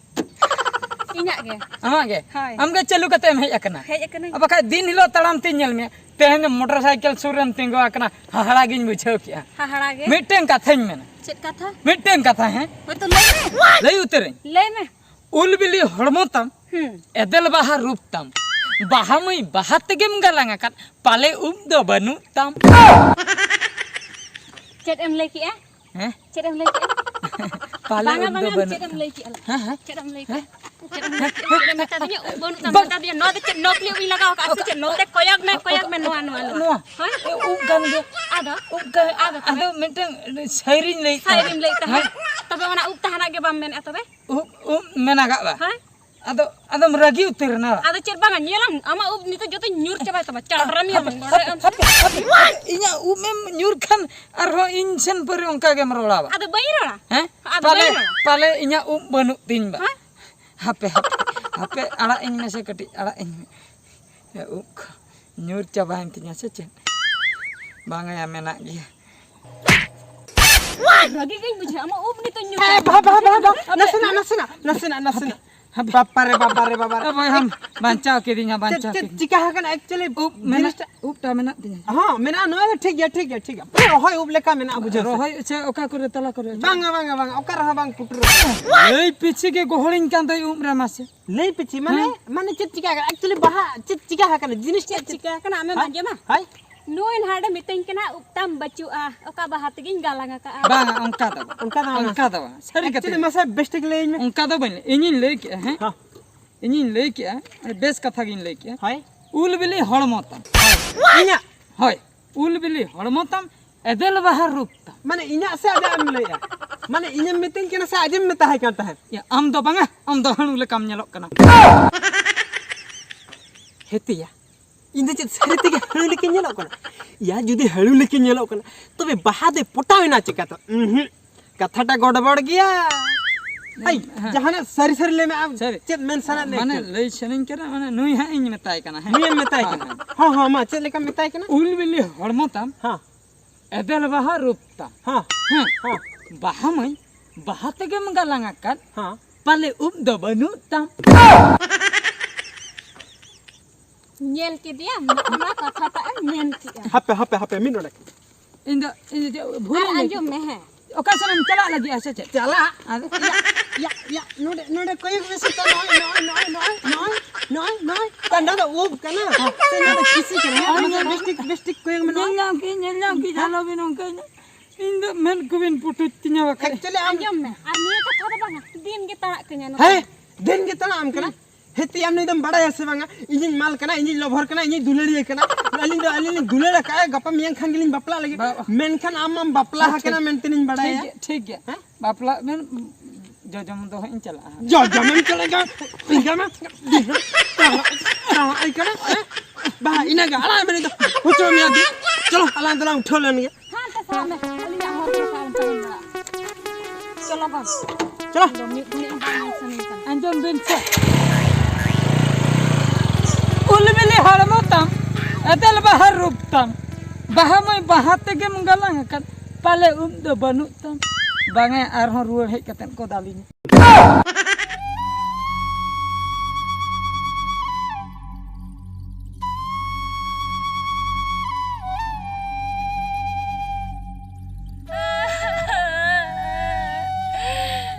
ᱤᱧᱟᱹᱜ ᱜᱮ᱾ ᱟᱢᱟᱜ ᱜᱮ? ᱦᱳᱭ᱾ ᱟᱢ ᱜᱮ ᱪᱟᱹᱞᱩ ᱠᱟᱛᱮ ᱮᱢ ᱦᱮᱡ ᱟᱠᱟᱱᱟ? ᱦᱮᱡ ᱟᱠᱟᱱᱟᱹᱧ᱾ ᱟᱨ ᱵᱟᱠᱷᱟᱡ ᱫᱤᱱ ᱦᱤᱞᱳᱜ ᱛᱟᱲᱟᱢ ᱛᱤᱧ ᱧᱮᱞ ᱢᱮᱭᱟ, ᱛᱮᱦᱮᱧ ᱫᱚ ᱢᱚᱴᱚᱨ ᱥᱟᱭᱠᱮᱞ ᱥᱩᱨ ᱨᱮᱢ ᱛᱤᱸᱜᱩ ᱟᱠᱟᱱᱟ, ᱦᱟᱦᱟᱲᱟ ᱜᱤᱧ ᱵᱩᱡᱷᱟᱹᱣ ᱠᱮᱜᱼᱟ᱾ ᱦᱟᱦᱟᱲᱟ ᱜᱮ? ᱢᱤᱫᱴᱮᱱ ᱠᱟᱛᱷᱟᱧ ᱢᱮᱱᱟ, ᱪᱮᱫ ᱠᱟᱛᱷᱟ? ᱢᱤᱫᱴᱮᱱ ᱠᱟᱛᱷᱟ, ᱦᱮᱸ? ᱦᱳᱭ ᱛᱚ, ᱞᱟᱹᱭ ᱢᱮ᱾ ᱞᱟᱹᱭ ᱩᱛᱟᱹᱨᱟᱹᱧ᱾ ᱞᱟᱹᱭ ᱢᱮ᱾ ᱩᱞ ᱵᱤᱞᱤ ᱦᱚᱲᱢᱚ ᱛᱟᱢ, ᱦᱩᱸ᱾ ᱮᱫᱮᱞ ᱵᱟᱦᱟ ᱨᱩᱯ ᱛᱟᱢ, ᱵᱟᱦᱟ ᱢᱟᱹᱭ ᱵᱟᱦᱟ ᱛᱮᱜᱮᱢ ᱜᱟᱞᱟᱝ ᱟᱠᱟᱫ, ᱯᱟᱞᱮ ᱩᱵ ᱫᱚ ᱵᱟᱹᱱᱩᱜ ᱛᱟᱢ᱾ ᱪᱮᱫ ᱮᱢ ᱞᱟᱹᱭ ᱠᱮᱜᱼᱟ? ᱦᱮᱸ? ᱪᱮᱫ ᱮᱢ ᱞᱟᱹᱭ ᱠᱮᱜᱼᱟ? ᱯᱟᱞᱮ ᱵᱟᱝᱟ, ᱩᱵ ᱫᱚ ᱵᱟᱝᱟ, ᱵᱟᱹᱱᱩᱜ ᱪᱮᱫ ᱮᱢ ᱛᱟᱢ᱾ ᱞᱟᱹᱭ ᱠᱮᱜᱼᱟ? ᱦᱮᱸ, ᱦᱮᱸ? ᱪᱮᱫ ᱮᱢ ᱞᱟᱹᱭ ᱠᱮᱜᱼᱟ? ᱦᱮᱸ? ᱪᱮᱫ ᱮᱢ ᱞᱟᱹᱭ ᱠᱮᱜᱼᱟ? ᱪᱮᱫ ᱮᱢ ᱢᱮᱛᱟ ᱫᱤᱧᱟ? ᱩᱵ ᱵᱟᱹᱱᱩᱜ ᱛᱟᱢ ᱵᱟᱝ᱾ ᱢᱮᱛᱟ ᱫᱤᱧᱟ᱾ ᱱᱚᱣᱟ ᱫᱚ ᱪᱮᱫ ᱱᱚᱠᱞᱤ ᱩᱵ ᱤᱧ ᱞᱟᱜᱟᱣ ᱠᱟᱜᱼᱟ ᱥᱮ ᱪᱮᱫ? ᱱᱚᱛᱮ ᱠᱚᱭᱚᱜ ᱢᱮ, ᱠᱚᱭᱚᱜ ᱢᱮ, ᱱᱚᱣᱟ, ᱱᱚᱣᱟ, ᱱᱚᱣᱟ᱾ ᱱᱚᱣᱟ᱾ ᱦᱳᱭ? ᱮ, ᱩᱵ ᱠᱟᱱ ᱜᱮᱭᱟ᱾ ᱟᱫᱚ? ᱩᱵ ᱠᱟ-, ᱟᱫᱚ ᱛᱚᱵᱮ? ᱟᱫᱚ ᱢᱤᱫᱴᱟᱝ ᱥᱟᱭᱨᱤᱧ ᱞᱟᱹᱭᱮᱫ ᱛᱟᱦᱮᱸᱫ᱾ ᱦᱮᱸ? ᱛᱚᱵᱮ ᱚᱱᱟ ᱩᱵ ᱛᱟᱦᱮᱱᱟᱜ ᱜᱮ ᱵᱟᱢ ᱢᱮᱱᱮᱫᱼᱟ ᱛᱚᱵᱮ? ᱩᱵ, ᱩᱵ ᱢᱮᱱᱟᱜᱟᱜ ᱵᱟ? ᱦᱳᱭ᱾ ᱟᱫᱚ, ᱟᱫᱚᱢ ᱨᱟᱹᱜᱤ ᱩᱛᱟᱹᱨ ᱮᱱᱟ ᱵᱟ? ᱟᱫᱚ ᱪᱮᱫ ᱵᱟᱝᱟ, ᱧᱮᱞᱟᱢ, ᱟᱢᱟᱜ ᱩᱵ ᱱᱤᱛᱚᱜ ᱡᱚᱛᱚᱧ ᱧᱩᱨ ᱪᱟᱵᱟᱭ ᱛᱟᱢᱟ, ᱪᱟᱲᱨᱟᱢᱤ ᱦᱟᱯᱮ, ᱟᱢ, ᱵᱟᱲᱟᱭ ᱟᱢ ᱥᱮ? ᱦᱟᱯᱮ, ᱦᱟᱯᱮ, ᱤᱧᱟᱜ ᱩᱵ ᱮᱢ ᱧᱩᱨ ᱠᱷᱟᱱ ᱟᱨᱦᱚᱸ ᱤᱧ ᱥᱮᱱ ᱯᱟᱹᱨᱤ ᱚᱱᱠᱟ ᱜᱮᱢ ᱨᱚᱲᱟ ᱵᱟ? ᱟᱫᱚ ᱵᱟᱹᱧ ᱨᱚᱲᱟ᱾ ᱦᱮᱸ? ᱟᱫᱚ ᱯᱟᱞᱮ, ᱵᱟᱹᱧ ᱨᱚᱲᱟ᱾ ᱯᱟᱞᱮ ᱤᱧᱟᱜ ᱩᱵ ᱵᱟᱹᱱᱩᱜ ᱛᱤᱧ ᱵᱟ? ᱦᱮᱸ? ᱦᱟᱯᱮ, ᱦᱟᱯᱮ, ᱦᱟᱯᱮ, ᱟᱲᱟᱜ ᱤᱧ ᱢᱮᱥᱮ ᱠᱟᱹᱴᱤᱡ, ᱟᱲᱟᱜ ᱤᱧ ᱢᱮ᱾ ᱮ, ᱩᱵ ᱠᱚ ᱧᱩᱨ ᱪᱟᱵᱟᱭᱮᱱ ᱛᱤᱧᱟ ᱥᱮ ᱪᱮᱫ? ᱵᱟᱝᱟ ᱭᱟ, ᱢᱮᱱᱟᱜ ᱜᱮᱭᱟ᱾ ᱨᱟᱹᱜᱤ ᱜᱤᱧ ᱵᱩᱡᱷᱟᱹᱣᱟ, ᱟᱢᱟᱜ ᱩᱵ ᱱᱤᱛᱚᱜ ᱧᱩᱨ ᱮ, ᱵᱟ, ᱵᱟ, ᱵᱟ, ᱵᱟ, ᱱᱟᱥᱮᱱᱟᱜ, ᱱᱟᱥᱮᱱᱟᱜ, ᱱᱟᱥᱮᱱᱟᱜ, ᱱᱟᱥᱮᱱᱟᱜ᱾ ᱦᱟᱯᱮ᱾ ᱵᱟᱯᱟᱨᱮ, ᱵᱟᱯᱟᱨᱮ, ᱵᱟᱯᱟᱨᱮ᱾ ᱮ, ᱵᱚᱭᱦᱟ, ᱵᱟᱧᱪᱟᱣ ᱠᱤᱫᱤᱧᱟ, ᱪᱮᱫ, ᱵᱟᱧᱪᱟᱣ ᱪᱮᱫ ᱠᱤᱫᱤᱧᱟ᱾ ᱪᱤᱠᱟ ᱟᱠᱟᱱᱟ actually? ᱩᱵ ᱢᱮᱱᱟᱜ, ᱡᱤᱱᱤᱥᱴᱟ ᱩᱵᱴᱟ ᱢᱮᱱᱟᱜ ᱛᱤᱧᱟ᱾ ᱦᱚᱸ, ᱢᱮᱱᱟᱜᱼᱟ, ᱱᱚᱣᱟ ᱫᱚ ᱴᱷᱤᱠ ᱜᱮᱭᱟ, ᱴᱷᱤᱠ ᱜᱮᱭᱟ, ᱴᱷᱤᱠ ᱜᱮᱭᱟ᱾ ᱯᱩᱨᱟᱹ ᱨᱚᱦᱚᱭ ᱩᱵ ᱞᱮᱠᱟ ᱢᱮᱱᱟᱜᱼᱟ, ᱵᱩᱡᱷᱟᱹᱣ ᱥᱮ? ᱨᱚᱦᱚᱭ ᱪᱮ ᱚᱠᱟ ᱠᱚᱨᱮ, ᱛᱟᱞᱟ ᱠᱚᱨᱮ? ᱵᱟᱝᱟ, ᱵᱟᱝᱟ, ᱵᱟᱝᱟ, ᱚᱠᱟ ᱨᱮᱦᱚᱸ ᱵᱟᱝ ᱯᱩᱴᱩᱨ ᱟᱠᱟᱱᱟ᱾ ᱞᱟᱹᱭ ᱯᱤᱪᱷᱤ ᱜᱮ ᱜᱚᱦᱚᱲᱤᱧ ᱠᱟᱱ ᱫᱚᱭ ᱩᱵ ᱨᱮ ᱢᱟᱥᱮ᱾ ᱞᱟᱹᱭ ᱯᱤᱪᱷᱤ, ᱢᱟᱱᱮ, ᱦᱮᱸ? ᱢᱟᱱᱮ ᱪᱮᱫ ᱪᱤᱠᱟ ᱟᱠᱟᱱᱟ? Actually ᱵᱟᱦᱟ ᱪᱮᱫ ᱪᱤᱠᱟ ᱟᱠᱟᱱᱟ? ᱡᱤᱱᱤᱥ ᱪᱮᱫ ᱪᱮᱫ ᱪᱤᱠᱟ ᱟᱠᱟᱱᱟ? ᱟᱢᱮᱢ ᱦᱮᱸ? ᱟᱸᱡᱚᱢᱟ? ᱦᱳᱭ᱾ ᱱᱩᱭ ᱱᱟᱦᱟᱜ ᱮ ᱢᱤᱛᱟᱹᱧ ᱠᱟᱱᱟ, "ᱩᱵ ᱛᱟᱢ ᱵᱟᱹᱪᱩᱜᱼᱟ, ᱚᱠᱟ ᱵᱟᱦᱟ ᱛᱮᱜᱤᱧ ᱜᱟᱞᱟᱝ ᱟᱠᱟᱜᱼᱟ?" ᱵᱟᱝᱟ, ᱚᱱᱠᱟ ᱫᱚ ᱵᱟᱝ᱾ ᱚᱱᱠᱟ ᱫᱚ ᱵᱟᱝᱟ᱾ ᱚᱱᱠᱟ ᱫᱚ ᱵᱟᱝ᱾ ᱥᱟᱹᱨᱤ ᱠᱟᱛᱷᱟ Actually ᱜᱮ᱾ ᱢᱟᱥᱮ ᱵᱮᱥ ᱴᱷᱤᱠ ᱞᱟᱹᱭᱟᱹᱧ ᱢᱮ᱾ ᱚᱱᱠᱟ ᱫᱚ ᱵᱟᱹᱧ ᱞᱟᱹᱭ-, ᱤᱧᱤᱧ ᱞᱟᱹᱭ ᱠᱮᱜᱼᱟ, ᱦᱮᱸ? ᱦᱚᱸ᱾ ᱤᱧᱤᱧ ᱞᱟᱹᱭ ᱠᱮᱜᱼᱟ, ᱵᱮᱥ ᱠᱟᱛᱷᱟ ᱜᱤᱧ ᱞᱟᱹᱭ ᱠᱮᱜᱼᱟ᱾ ᱦᱳᱭ᱾ ᱩᱞ ᱵᱤᱞᱤ ᱤᱧᱟᱜ? ᱦᱳᱭ᱾ ᱩᱞ ᱵᱤᱞᱤ ᱦᱚᱲᱢᱚ ᱛᱟᱢ, ᱮᱫᱮᱞ ᱵᱟᱦᱟ ᱨᱩᱯ ᱛᱟᱢ᱾ ᱢᱟᱱᱮ ᱤᱧᱟᱜ ᱥᱮ ᱟᱡᱟᱜ ᱮᱢ ᱞᱟᱹᱭᱮᱜᱼᱟ? ᱢᱟᱱᱮ ᱤᱧᱮᱢ ᱢᱤᱛᱟᱹᱧ ᱠᱟᱱᱟ ᱥᱮ ᱟᱡᱮᱢ ᱢᱮᱛᱟᱭ ᱠᱟᱱ ᱛᱟᱦᱮᱸᱫ? ᱭᱟ, ᱟᱢ ᱫᱚ ᱵᱟᱝᱟ, ᱟᱢ ᱫᱚ ᱦᱟᱹᱬᱩ ᱞᱮᱠᱟᱢ ᱧᱮᱞᱚᱜ ᱠᱟᱱᱟ᱾ ᱦᱮᱛᱮᱭᱟ, ᱤᱧ ᱫᱚ ᱪᱮᱫ ᱥᱟᱹᱨᱤ ᱛᱮᱜᱮ ᱦᱟᱹᱬᱩ ᱞᱮᱠᱟᱧ ᱧᱮᱞᱚᱜ ᱠᱟᱱᱟ? ᱭᱟ, ᱡᱩᱫᱤ ᱦᱟᱹᱬᱩ ᱞᱮᱠᱟᱧ ᱧᱮᱞᱚᱜ ᱠᱟᱱᱟ, ᱛᱚᱵᱮ ᱵᱟᱦᱟ ᱫᱚᱭ ᱯᱚᱴᱟᱣ ᱮᱱᱟ ᱪᱤᱠᱟᱹᱛᱮ? ᱩᱸᱦᱩᱸ, ᱠᱟᱛᱷᱟᱴᱟ ᱜᱚᱰᱵᱚᱲ ᱜᱮᱭᱟ᱾ ᱟᱭ, ᱦᱮᱸ᱾ ᱡᱟᱦᱟᱱᱟᱜ ᱥᱟᱹᱨᱤ ᱥᱟᱹᱨᱤ ᱞᱟᱹᱭ ᱢᱮ, ᱟᱢ ᱥᱟᱹᱨᱤ᱾ ᱪᱮᱫ ᱢᱮᱱ ᱥᱟᱱᱟᱭᱮᱫ ᱢᱮᱭᱟ ᱢᱟᱱᱮ, ᱪᱮᱫ? ᱞᱟᱹᱭ ᱥᱟᱱᱟᱧ ᱠᱟᱱᱟ, ᱢᱟᱱᱮ, ᱱᱩᱭ ᱦᱟᱸᱜ ᱤᱧ ᱢᱮᱛᱟᱭ ᱠᱟᱱᱟ, ᱦᱮᱸ? ᱱᱩᱭᱮᱢ ᱢᱮᱛᱟᱭ ᱦᱳᱭ, ᱠᱟᱱᱟ? ᱦᱳᱭ᱾ ᱦᱚᱸ, ᱦᱚᱸ, ᱢᱟ, ᱪᱮᱫ ᱞᱮᱠᱟᱢ ᱢᱮᱛᱟᱭ ᱠᱟᱱᱟ? ᱩᱞ ᱵᱤᱞᱤ ᱦᱚᱲᱢᱚ ᱛᱟᱢ, ᱦᱚᱸ᱾ ᱮᱫᱮᱞ ᱵᱟᱦᱟ ᱨᱩᱯ ᱛᱟᱢ᱾ ᱦᱚᱸ᱾ ᱦᱮᱸ᱾ ᱦᱚᱸ᱾ ᱵᱟᱦᱟ ᱢᱟᱹᱭ, ᱵᱟᱦᱟ ᱛᱮᱜᱮᱢ ᱜᱟᱞᱟᱝ ᱟᱠᱟᱫ, ᱦᱚᱸ᱾ ᱯᱟᱞᱮ ᱩᱵ ᱫᱚ ᱵᱟᱹᱱᱩᱜ ᱛᱟᱢ᱾ ᱧᱮᱞ ᱠᱮᱫᱮᱭᱟᱢ, ᱱᱚᱜᱼᱚ ᱱᱟ ᱠᱟᱛᱷᱟᱴᱟᱜ ᱮᱢ ᱢᱮᱱ ᱠᱮᱜᱼᱟ᱾ ᱦᱟᱯᱮ, ᱦᱟᱯᱮ, ᱦᱟᱯᱮ, ᱢᱤᱫ ᱰᱚᱸᱰᱮᱠ᱾ ᱤᱧ ᱫᱚ, ᱤᱧ ᱫᱚ ᱪᱮᱫ ᱵᱷᱩᱞ ᱟᱨ ᱤᱧ ᱞᱟᱹᱭ ᱟᱸᱡᱚᱢ ᱠᱮᱫᱟ? ᱢᱮ, ᱦᱮᱸ᱾ ᱚᱠᱟ ᱥᱮᱱ ᱮᱢ ᱪᱟᱞᱟᱜ ᱞᱟᱹᱜᱤᱫ ᱥᱮ ᱪᱮᱫ? ᱪᱟᱞᱟᱜ? ᱟᱫᱚ ᱭᱟ, ᱭᱟ, ᱭᱟ, ᱱᱚᱰᱮ, ᱱᱚᱰᱮ ᱠᱚᱭᱚᱜ ᱢᱮᱥᱮ ᱛᱚ, ᱱᱚᱜᱼᱚᱭ, ᱱᱚᱜᱼᱚᱭ᱾ ᱛᱟ, ᱱᱚᱣᱟ ᱫᱚ ᱩᱵ ᱠᱟᱱᱟ᱾ ᱥᱮ ᱱᱚᱣᱟ ᱫᱚ ᱠᱤᱥᱤ ᱠᱟᱱᱟ? ᱦᱮᱸ? ᱟᱨ ᱢᱟᱥᱮ ᱵᱮᱥ ᱴᱷᱤᱠ, ᱵᱮᱥ ᱴᱷᱤᱠ ᱠᱚᱭᱚᱜ ᱢᱮ, ᱧᱮᱞ ᱱᱚᱜᱼᱚᱭ᱾ ᱧᱟᱢ ᱠᱤᱧ, ᱧᱮᱞ ᱧᱟᱢ ᱠᱤᱧ, ᱟᱞᱚ ᱵᱤᱱ ᱚᱱᱠᱟᱧᱟ᱾ ᱤᱧ ᱫᱚ ᱢᱮᱫ ᱠᱚᱵᱤᱱ ᱯᱩᱴᱩᱡ ᱛᱤᱧᱟ ᱵᱟᱠᱷᱟᱡ᱾ Actually, ᱟᱢ ᱟᱸᱡᱚᱢ ᱢᱮ, ᱟᱨ ᱱᱤᱭᱟᱹ ᱠᱟᱛᱷᱟ ᱫᱚ ᱵᱟᱝᱟ, ᱫᱤᱱ ᱜᱮ ᱛᱟᱲᱟᱜ ᱠᱟᱹᱧᱟ ᱱᱚᱛᱮ᱾ ᱦᱮᱸ, ᱫᱤᱱ ᱜᱮ ᱛᱟᱲᱟᱜ ᱟᱢ ᱠᱟᱱᱟ᱾ ᱦᱮᱸ, ᱛᱤ ᱟᱢ ᱱᱩᱭ ᱫᱚᱢ ᱵᱟᱲᱟᱭᱟ ᱥᱮ ᱵᱟᱝᱟ? ᱤᱧᱤᱧ ᱢᱟᱞ ᱠᱟᱱᱟ, ᱤᱧᱤᱧ ᱞᱚᱵᱷᱚᱨ ᱠᱟᱱᱟ, ᱤᱧᱤᱧ ᱫᱩᱞᱟᱹᱲᱤᱭᱟᱹ ᱠᱟᱱᱟ᱾ ᱟᱹᱞᱤᱧ ᱫᱚ, ᱟᱹᱞᱤᱧ ᱞᱤᱧ ᱫᱩᱞᱟᱹᱲ ᱟᱠᱟᱫᱼᱟ, ᱜᱟᱯᱟ ᱢᱮᱭᱟᱝ ᱠᱷᱟᱱ ᱜᱮᱞᱤᱧ ᱵᱟᱯᱞᱟᱜ ᱞᱟᱹᱜᱤᱫ᱾ ᱵᱟ-, ᱢᱮᱱᱠᱷᱟᱱ ᱟᱢ ᱢᱟᱢ ᱵᱟᱯᱞᱟ ᱟᱪᱪᱷᱟ, ᱟᱠᱟᱱᱟ ᱢᱮᱱᱛᱮ ᱞᱤᱧ ᱵᱟᱲᱟᱭᱟ᱾ ᱴᱷᱤᱠ ᱜᱮᱭᱟ, ᱴᱷᱤᱠ ᱜᱮᱭᱟ᱾ ᱦᱮᱸ? ᱵᱟᱯᱞᱟᱜ ᱵᱮᱱ, ᱡᱚᱡᱚᱢ ᱫᱚ ᱦᱟᱸᱜ ᱤᱧ ᱪᱟᱞᱟᱜᱼᱟ ᱦᱟᱸᱜ᱾ ᱡᱚᱡᱚᱢᱮᱢ ᱪᱟᱞᱟᱜᱼᱟ, ᱤᱧ ᱢᱟ, ᱤᱧ ᱢᱟ, ᱤᱧ ᱠᱟᱱᱟ, ᱦᱮᱸ? ᱵᱟ, ᱤᱱᱟᱹᱜᱮ, ᱟᱲᱟᱜ ᱢᱮ ᱱᱤᱛ ᱫᱚ᱾ ᱦᱚᱪᱚ ᱢᱮᱭᱟ ᱫᱤ᱾ ᱪᱚᱞᱚ, ᱟᱞᱟᱝ ᱫᱚᱞᱟᱝ ᱩᱴᱷᱟᱹᱣ ᱞᱮᱱ ᱜᱮ᱾ ᱦᱟᱱᱛᱮ ᱥᱟᱦᱟᱜ ᱢᱮ, ᱟᱹᱞᱤᱧᱟᱜ ᱦᱚᱨ ᱨᱮ ᱥᱟᱦᱟᱜ ᱢᱮ, ᱛᱟᱦᱮᱱ ᱵᱮᱲᱟ᱾ ᱪᱚᱞᱚ ᱵᱟᱝ᱾ ᱪᱚᱞᱚ᱾ ᱫᱚ ᱢᱤᱫ ᱜᱷᱟᱹᱲᱤᱡ ᱦᱚᱸ ᱵᱟᱝ ᱧᱮᱞ ᱥᱟᱱᱟᱧ ᱠᱟᱱᱟ᱾ ᱟᱸᱡᱚᱢ ᱵᱤᱱ ᱥᱮ᱾ ᱩᱞ ᱵᱤᱞᱤ ᱦᱚᱲᱢᱚ ᱛᱟᱢ, ᱮᱫᱮᱞ ᱵᱟᱦᱟ ᱨᱩᱯ ᱛᱟᱢ, ᱵᱟᱦᱟ ᱢᱟᱹᱭ ᱵᱟᱦᱟ ᱛᱮᱜᱮᱢ ᱜᱟᱞᱟᱝ ᱟᱠᱟᱫ, ᱯᱟᱞᱮ ᱩᱵ ᱫᱚ ᱵᱟᱹᱱᱩᱜ ᱛᱟᱢ᱾ ᱵᱟᱝᱟ, ᱟᱨᱦᱚᱸ ᱨᱩᱣᱟᱹᱲ ᱦᱮᱡ ᱠᱟᱛᱮᱫ ᱠᱚ ᱫᱟᱞᱤᱧᱟ᱾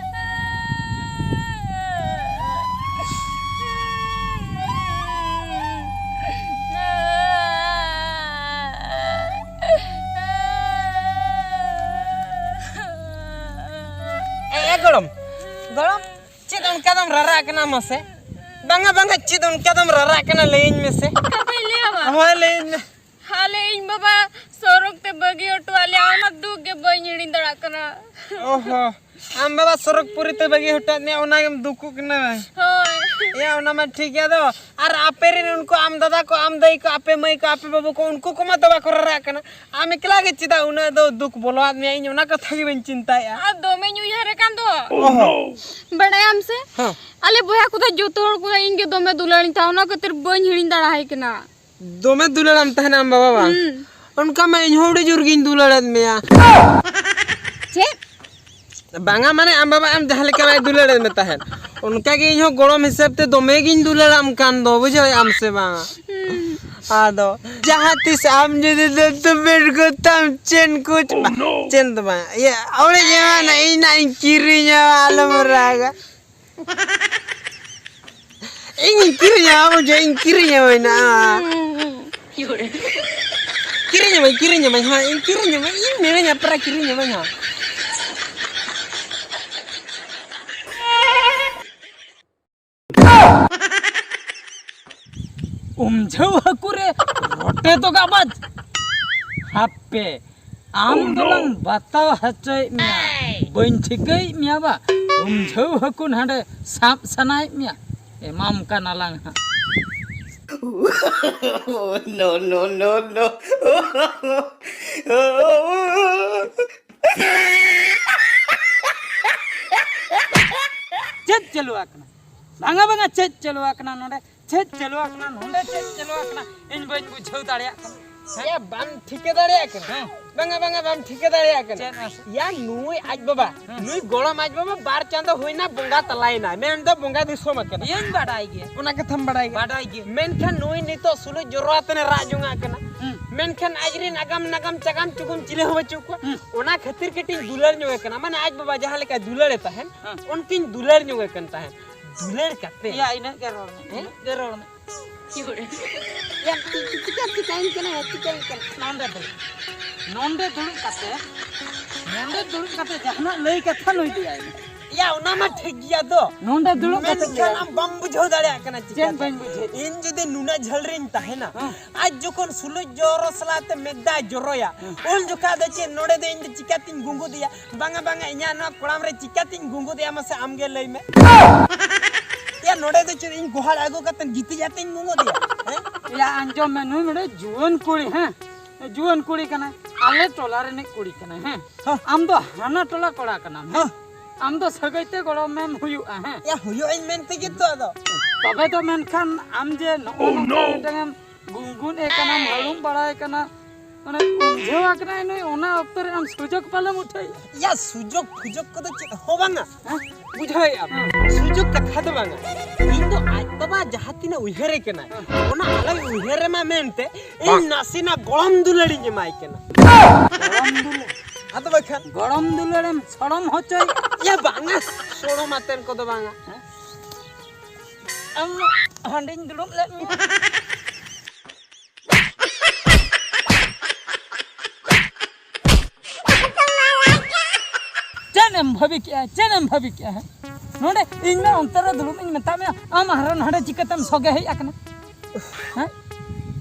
ᱮ, ᱮ, ᱜᱚᱲᱚᱢ, ᱜᱚᱲᱚᱢ, ᱪᱮᱫ ᱚᱱᱠᱟ ᱫᱚᱢ ᱨᱟᱨᱟᱜ ᱠᱟᱱᱟ ᱢᱟᱥᱮ? ᱵᱟᱝᱟ, ᱵᱟᱝᱟ, ᱪᱮᱫ ᱚᱱᱠᱟ ᱫᱚᱢ ᱨᱟᱨᱟᱜ ᱠᱟᱱᱟ, ᱞᱟᱹᱭᱟᱹᱧ ᱢᱮᱥᱮ᱾ ᱠᱟᱛᱷᱟᱧ ᱞᱟᱹᱭᱟᱢᱟ? ᱦᱳᱭ, ᱞᱟᱹᱭᱟᱹᱧ ᱢᱮ᱾ ᱦᱟᱞᱮ ᱤᱧ ᱵᱟᱵᱟ ᱥᱚᱨᱚᱜ ᱛᱮ ᱵᱟᱹᱜᱤ ᱦᱚᱴᱚᱣᱟᱫ ᱞᱮᱭᱟ, ᱚᱱᱟ ᱫᱩᱠ ᱜᱮ ᱵᱟᱹᱧ ᱦᱤᱲᱤᱧ ᱫᱟᱲᱮᱭᱟᱜ ᱠᱟᱱᱟ᱾ ᱚᱦᱚ, ᱟᱢ ᱵᱟᱵᱟ ᱥᱚᱨᱚᱜ ᱯᱩᱨᱤ ᱛᱮ ᱵᱟᱹᱜᱤ ᱦᱚᱴᱚᱣᱟᱫ ᱢᱮᱭᱟ, ᱚᱱᱟ ᱜᱮᱢ ᱫᱩᱠᱩᱜ ᱠᱟᱱᱟ? ᱦᱳᱭ᱾ ᱮᱭᱟ, ᱚᱱᱟ ᱢᱟ ᱴᱷᱤᱠ ᱜᱮᱭᱟ, ᱟᱫᱚ ᱟᱨ ᱟᱯᱮ ᱨᱮᱱ ᱩᱱᱠᱩ ᱟᱢ ᱫᱟᱫᱟ ᱠᱚ, ᱟᱢ ᱫᱟᱹᱭ ᱠᱚ, ᱟᱯᱮ ᱢᱟᱹᱭ ᱠᱚ, ᱟᱯᱮ ᱵᱟᱹᱵᱩ ᱠᱚ, ᱩᱱᱠᱩ ᱠᱚᱢᱟ ᱛᱚ ᱵᱟᱠᱚ ᱨᱟᱨᱟᱜ ᱠᱟᱱᱟ᱾ ᱟᱢ ᱮᱠᱞᱟ ᱜᱮ ᱪᱮᱫᱟᱜ ᱩᱱᱟᱹᱜ ᱫᱚ ᱫᱩᱠ ᱵᱚᱞᱚᱣᱟᱫ ᱢᱮᱭᱟ? ᱤᱧ ᱚᱱᱟ ᱠᱟᱛᱷᱟ ᱜᱮ ᱵᱟᱹᱧ ᱪᱤᱱᱛᱟᱹᱭᱮᱫᱼᱟ᱾ ᱟᱨ ᱫᱚᱢᱮᱧ ᱩᱭᱦᱟᱹᱨᱮ ᱠᱟᱱ ᱫᱚ᱾ ᱚᱦᱚ᱾ ᱵᱟᱲᱟᱭᱟᱢ ᱥᱮ? ᱦᱮᱸ᱾ ᱟᱞᱮ ᱵᱚᱭᱦᱟ ᱠᱚᱫᱚ ᱡᱚᱛᱚ ᱦᱚᱲ ᱠᱚᱫᱚ ᱤᱧ ᱜᱮ ᱫᱚᱢᱮ ᱫᱩᱞᱟᱹᱲᱤᱧ ᱛᱟᱦᱮᱸ, ᱚᱱᱟ ᱠᱷᱟᱹᱛᱤᱨ ᱵᱟᱹᱧ ᱦᱤᱲᱤᱧ ᱫᱟᱲᱮᱭᱟᱭ ᱠᱟᱱᱟ᱾ ᱫᱚᱢᱮ ᱫᱩᱞᱟᱹᱲᱟᱢ ᱛᱟᱦᱮᱱᱟ ᱟᱢ ᱵᱟᱵᱟ ᱵᱟᱝ? ᱦᱩᱸ᱾ ᱚᱱᱠᱟ ᱢᱟ ᱤᱧ ᱦᱚᱸ ᱟᱹᱰᱤ ᱡᱳᱨ ᱜᱤᱧ ᱫᱩᱞᱟᱹᱲᱮᱫ ᱢᱮᱭᱟ᱾ ᱪᱮᱫ? ᱵᱟᱝᱟ, ᱢᱟᱱᱮ ᱟᱢ ᱵᱟᱵᱟ ᱟᱢ ᱡᱟᱦᱟᱸ ᱞᱮᱠᱟ ᱵᱟᱭ ᱫᱩᱞᱟᱹᱲᱮᱫ ᱢᱮ ᱛᱟᱦᱮᱸᱫ, ᱚᱱᱠᱟ ᱜᱮ ᱤᱧ ᱦᱚᱸ ᱜᱚᱲᱚᱢ ᱦᱤᱥᱟᱹᱵ ᱛᱮ ᱫᱚᱢᱮ ᱜᱤᱧ ᱫᱩᱞᱟᱹᱲᱟᱢ ᱠᱟᱱ ᱫᱚ, ᱵᱩᱡᱷᱟᱹᱣᱮᱫ ᱟᱢ ᱥᱮ ᱵᱟᱝ? ᱦᱩᱸ᱾ ᱟᱫᱚ ᱡᱟᱦᱟᱸ ᱛᱤᱥ ᱟᱢ ᱡᱩᱫᱤ ᱫᱚᱛᱚ ᱵᱮᱰ ᱠᱚᱛᱟᱢ ᱪᱮᱱ ᱠᱚ ᱪᱮᱱ ᱫᱚ ᱵᱟᱝ, ᱤᱭᱟᱹ ᱟᱹᱣᱲᱤ ᱡᱟᱦᱟᱱᱟᱜ ᱤᱧ ᱱᱟᱜ ᱤᱧ ᱠᱤᱨᱤᱧᱟ, ᱟᱞᱚᱢ ᱨᱟᱜᱟ᱾ ᱤᱧ ᱠᱤᱨᱤᱧᱟ, ᱵᱩᱡᱷᱟᱹᱣ, ᱤᱧ ᱠᱤᱨᱤᱧᱟ ᱢᱮᱱᱟ᱾ ᱠᱤᱨᱤᱧᱟᱢᱟᱹᱧ, ᱠᱤᱨᱤᱧᱟᱢᱟᱹᱧ, ᱦᱳᱭ, ᱤᱧ ᱠᱤᱨᱤᱧᱟᱢᱟᱹᱧ, ᱤᱧ ᱢᱤᱱᱟᱹᱧᱟ, ᱯᱮᱨᱟ ᱠᱤᱨᱤᱧᱟᱢᱟᱹᱧ, ᱦᱳᱭ᱾ ᱩᱢᱡᱷᱟᱹᱣ ᱦᱟᱹᱠᱩ ᱨᱮ ᱨᱚᱴᱮ ᱫᱚ ᱜᱟᱵᱟᱡ᱾ ᱦᱟᱯᱮ, ᱟᱢ ᱫᱚᱞᱟᱝ ᱵᱟᱛᱟᱣ ᱦᱚᱪᱚᱭᱮᱫ ᱢᱮᱭᱟ, ᱵᱟᱹᱧ ᱴᱷᱤᱠᱟᱹᱭᱮᱫ ᱢᱮᱭᱟ ᱵᱟ᱾ ᱩᱢᱡᱷᱟᱹᱣ ᱦᱟᱹᱠᱩ ᱱᱟᱰᱮ ᱥᱟᱵ ᱥᱟᱱᱟᱭᱮᱫ ᱢᱮᱭᱟ, ᱮᱢᱟᱢ ᱠᱟᱱᱟᱞᱟᱝ ᱦᱟᱸᱜ᱾ No, no, no, no. ᱪᱮᱫ ᱪᱟᱹᱞᱩ ᱟᱠᱟᱱᱟ? ᱵᱟᱝᱟ, ᱵᱟᱝᱟ, ᱪᱮᱫ ᱪᱟᱹᱞᱩ ᱟᱠᱟᱱᱟ ᱱᱚᱰᱮ? ᱪᱮᱫ ᱪᱟᱹᱞᱩ ᱟᱠᱟᱱᱟ ᱱᱚᱰᱮ? ᱪᱮᱫ ᱪᱟᱹᱞᱩ ᱟᱠᱟᱱᱟ? ᱤᱧ ᱵᱟᱹᱧ ᱵᱩᱡᱷᱟᱹᱣ ᱫᱟᱲᱮᱭᱟᱜ ᱠᱟᱱᱟ᱾ ᱦᱮᱸ? ᱭᱟ, ᱵᱟᱢ ᱴᱷᱤᱠᱟᱹ ᱫᱟᱲᱮᱭᱟᱜ ᱠᱟᱱᱟ? ᱦᱮᱸ᱾ ᱵᱟᱝᱟ, ᱵᱟᱝᱟ, ᱵᱟᱢ ᱴᱷᱤᱠᱟᱹ ᱫᱟᱲᱮᱭᱟᱜ ᱠᱟᱱᱟ᱾ ᱪᱮᱫ ᱢᱟᱥᱮ? ᱭᱟ, ᱱᱩᱭ ᱟᱡ ᱵᱟᱵᱟ, ᱦᱮᱸ᱾ ᱱᱩᱭ ᱜᱚᱲᱚᱢ ᱟᱡ ᱵᱟᱵᱟ ᱵᱟᱨ ᱪᱟᱸᱫᱚ ᱦᱩᱭᱱᱟ, ᱵᱚᱸᱜᱟ ᱛᱟᱞᱟᱭᱮᱱᱟ, ᱢᱮᱱᱫᱚ ᱵᱚᱸᱜᱟ ᱫᱤᱥᱚᱢ ᱟᱠᱟᱱᱟ᱾ ᱤᱧ ᱵᱟᱰᱟᱭ ᱜᱮ᱾ ᱚᱱᱟ ᱠᱟᱛᱷᱟᱢ ᱵᱟᱰᱟᱭ ᱜᱮ᱾ ᱵᱟᱰᱟᱭ ᱜᱮ᱾ ᱢᱮᱱᱠᱷᱟᱱ ᱱᱩᱭ ᱱᱤᱛᱚᱜ ᱥᱩᱞᱩᱡ ᱡᱚᱨᱚ ᱟᱛᱮᱱᱮ ᱨᱟᱜ ᱡᱚᱝᱟᱜ ᱠᱟᱱᱟ᱾ ᱦᱩᱸ᱾ ᱢᱮᱱᱠᱷᱟᱱ ᱟᱡᱨᱮᱱ ᱟᱜᱟᱢ ᱱᱟᱜᱟᱢ ᱪᱟᱜᱟᱢ ᱪᱩᱜᱩᱢ ᱪᱤᱞᱤ ᱦᱚᱸ ᱵᱟᱹᱪᱩᱜ ᱠᱚᱣᱟ᱾ ᱦᱩᱸ᱾ ᱚᱱᱟ ᱠᱷᱟᱹᱛᱤᱨ ᱠᱟᱹᱴᱤᱡ ᱤᱧ ᱫᱩᱞᱟᱹᱲ ᱧᱚᱜ ᱮ ᱠᱟᱱᱟ, ᱢᱟᱱᱮ ᱟᱡ ᱵᱟᱵᱟ ᱡᱟᱦᱟᱸ ᱞᱮᱠᱟᱭ ᱫᱩᱞᱟᱹᱲᱮ ᱛᱟᱦᱮᱸᱱ, ᱦᱮᱸ᱾ ᱚᱱᱠᱟᱧ ᱫᱩᱞᱟᱹᱲ ᱧᱚᱜ ᱮ ᱠᱟᱱ ᱛᱟᱦᱮᱸᱱ᱾ ᱫᱩᱞᱟᱹᱲ ᱠᱟᱛᱮ᱾ ᱭᱟ, ᱤᱱᱟᱹᱜ ᱜᱮ ᱨᱚᱲ ᱢᱮ, ᱦᱮᱸ? ᱤᱱᱟᱹᱜ ᱜᱮ ᱨᱚᱲ ᱢᱮ᱾ ᱭᱟ, ᱪᱤ-, ᱪᱤ-, ᱪᱤᱠᱟᱹ-, ᱪᱤᱠᱟᱹᱧ ᱠᱟᱱᱟ, ᱪᱤᱠᱟᱹᱧ ᱠᱟᱱᱟ᱾ ᱱᱚᱸᱰᱮ ᱫᱩᱲᱩᱵ, ᱱᱚᱸᱰᱮ ᱫᱩᱲᱩᱵ ᱠᱟᱛᱮ, ᱱᱚᱸᱰᱮ ᱫᱩᱲᱩᱵ ᱠᱟᱛᱮ ᱡᱟᱦᱟᱱᱟᱜ ᱞᱟᱹᱭ ᱠᱟᱛᱷᱟ ᱱᱩᱭ ᱞᱟᱹᱭᱟᱭ ᱢᱮ᱾ ᱭᱟ, ᱚᱱᱟ ᱢᱟ ᱴᱷᱤᱠ ᱜᱮᱭᱟ ᱫᱚ᱾ ᱱᱚᱸᱰᱮ ᱫᱩᱲᱩᱵ ᱠᱟᱛᱮ ᱢᱮᱱᱠᱷᱟᱱ ᱞᱟᱹᱭᱟᱭ᱾ ᱟᱢ ᱵᱟᱢ ᱵᱩᱡᱷᱟᱹᱣ ᱫᱟᱲᱮᱭᱟᱜ ᱠᱟᱱᱟ ᱪᱮᱫ ᱪᱤᱠᱟᱹᱛᱮ᱾ ᱵᱟᱹᱧ ᱵᱩᱡᱷᱟᱹᱣ? ᱤᱧ ᱡᱩᱫᱤ ᱱᱩᱱᱟᱹᱜ ᱡᱷᱟᱹᱞ ᱨᱤᱧ ᱛᱟᱦᱮᱱᱟ, ᱦᱮᱸ᱾ ᱟᱡ ᱡᱚᱠᱷᱚᱱ ᱥᱩᱞᱩᱡ ᱡᱚᱨᱚ ᱥᱟᱞᱟᱜ ᱛᱮ ᱢᱮᱫ ᱫᱟᱜ ᱡᱚᱨᱚᱭᱟ, ᱦᱮᱸ᱾ ᱩᱱ ᱡᱚᱠᱷᱟᱡ ᱫᱚ ᱪᱮᱫ ᱱᱚᱸᱰᱮ ᱫᱚ ᱤᱧ ᱫᱚ ᱪᱤᱠᱟᱹᱛᱤᱧ ᱜᱩᱸᱜᱩᱫ ᱮᱭᱟ? ᱵᱟᱝᱟ, ᱵᱟᱝᱟ, ᱤᱧᱟᱹᱜ ᱱᱚᱣᱟ ᱠᱚᱲᱟᱢ ᱨᱮ ᱪᱤᱠᱟᱹᱛᱤᱧ ᱜᱩᱸᱜᱩᱫ ᱮᱭᱟ? ᱢᱟᱥᱮ ᱟᱢ ᱜᱮ ᱞᱟᱹᱭ ᱢᱮ᱾ ᱭᱟ, ᱱᱚᱸᱰᱮ ᱫᱚ ᱪᱮᱫ ᱤᱧ ᱜᱚᱦᱟᱲ ᱟᱹᱜᱩ ᱠᱟᱛᱮ ᱜᱤᱛᱤᱡ ᱟᱛᱮᱧ ᱜᱩᱸᱜᱩᱫ ᱮᱭᱟ? ᱦᱮᱸ? ᱭᱟ, ᱟᱸᱡᱚᱢ ᱢᱮ, ᱱᱩᱭ ᱱᱚᱰᱮ ᱡᱩᱣᱟᱹᱱ ᱠᱩᱲᱤ, ᱦᱮᱸ? ᱡᱩᱣᱟᱹᱱ ᱠᱩᱲᱤ ᱠᱟᱱᱟᱭ, ᱟᱞᱮ ᱴᱚᱞᱟ ᱨᱤᱱᱤᱡ ᱠᱩᱲᱤ ᱠᱟᱱᱟᱭ, ᱦᱮᱸ? ᱦᱚᱸ᱾ ᱟᱢ ᱫᱚ ᱦᱟᱱᱟ ᱴᱚᱞᱟ ᱠᱚᱲᱟ ᱠᱟᱱᱟᱢ, ᱦᱮᱸ? ᱦᱚᱸ᱾ ᱟᱢ ᱫᱚ ᱥᱟᱹᱜᱟᱹᱭ ᱛᱮ ᱜᱚᱲᱚᱢᱮᱢ ᱦᱩᱭᱩᱜᱼᱟ, ᱦᱮᱸ? ᱭᱟ, ᱦᱩᱭᱩᱜ ᱟᱹᱧ ᱢᱮᱱ ᱛᱮᱜᱮ ᱛᱚ ᱟᱫᱚ᱾ ᱛᱚᱵᱮ ᱫᱚ ᱢᱮᱱᱠᱷᱟᱱ ᱟᱢ ᱡᱮ ᱱᱚᱜᱼᱚ ᱱᱚᱝᱠᱟ ᱢᱤᱫᱴᱟᱝ ᱮᱢ ᱜᱩᱱᱜᱩᱱ ᱮ ᱠᱟᱱᱟᱢ, ᱦᱟᱹᱲᱩᱢ ᱵᱟᱲᱟᱭ ᱠᱟᱱᱟ, ᱢᱟᱱᱮ ᱩᱢᱡᱷᱟᱹᱣ ᱟᱠᱟᱱᱟᱭ ᱱᱩᱭ, ᱚᱱᱟ ᱚᱠᱛᱚ ᱨᱮ ᱟᱢ ᱥᱩᱡᱳᱜᱽ ᱯᱟᱞᱮᱢ ᱩᱴᱷᱟᱹᱭᱟ᱾ ᱭᱟ, ᱥᱩᱡᱳᱜᱽ ᱯᱷᱩᱡᱳᱜᱽ ᱠᱚᱫᱚ ᱪᱮᱫ ᱦᱚᱸ ᱵᱟᱝᱟ᱾ ᱦᱮᱸ? ᱵᱩᱡᱷᱟᱹᱣᱮᱫᱼᱟ ᱵᱤᱱ? ᱥᱩᱡᱳᱜᱽ ᱠᱟᱛᱷᱟ ᱫᱚ ᱵᱟᱝᱟ᱾ ᱤᱧ ᱫᱚ ᱟᱡ ᱵᱟᱵᱟ ᱡᱟᱦᱟᱸ ᱛᱤᱱᱟᱹᱜ ᱩᱭᱦᱟᱹᱨᱮ ᱠᱟᱱᱟᱭ, ᱚᱱᱟ ᱟᱞᱚᱭ ᱩᱭᱦᱟᱹᱨ ᱢᱟ ᱢᱮᱱᱛᱮ ᱤᱧ ᱱᱟᱥᱮᱱᱟᱜ ᱜᱚᱲᱚᱢ ᱫᱩᱞᱟᱹᱲᱤᱧ ᱮᱢᱟᱭ ᱠᱟᱱᱟ᱾ ᱜᱚᱲᱚᱢ ᱫᱩᱞᱟᱹᱲ? ᱟᱫᱚ ᱵᱟᱠᱷᱟᱱ ᱜᱚᱲᱚᱢ ᱫᱩᱞᱟᱹᱲᱮᱢ ᱥᱚᱲᱚᱢ ᱦᱚᱪᱚᱭ? ᱭᱟ ᱵᱟᱝᱟ, ᱥᱚᱲᱚᱢ ᱟᱛᱮᱱ ᱠᱚᱫᱚ ᱵᱟᱝᱟ᱾ ᱟᱢ ᱦᱟᱺᱰᱤᱧ ᱫᱩᱲᱩᱵ ᱞᱮᱫ ᱢᱮᱭᱟ᱾ ᱪᱮᱫ ᱮᱢ ᱵᱷᱟᱹᱵᱤ ᱠᱮᱜᱼᱟ? ᱪᱮᱫ ᱮᱢ ᱵᱷᱟᱹᱵᱤ ᱠᱮᱜᱼᱟ? ᱦᱮᱸ? ᱱᱚᱰᱮ ᱤᱧ ᱢᱟ ᱚᱱᱛᱮ ᱨᱮ ᱫᱩᱲᱩᱵ ᱤᱧ ᱢᱮᱛᱟᱜ ᱢᱮᱭᱟ, ᱟᱢ ᱦᱟᱨᱟ ᱱᱟᱰᱮ ᱪᱤᱠᱟᱹᱛᱮᱢ ᱥᱚᱜᱮ ᱦᱮᱡ ᱟᱠᱟᱱᱟ? ᱦᱮᱸ?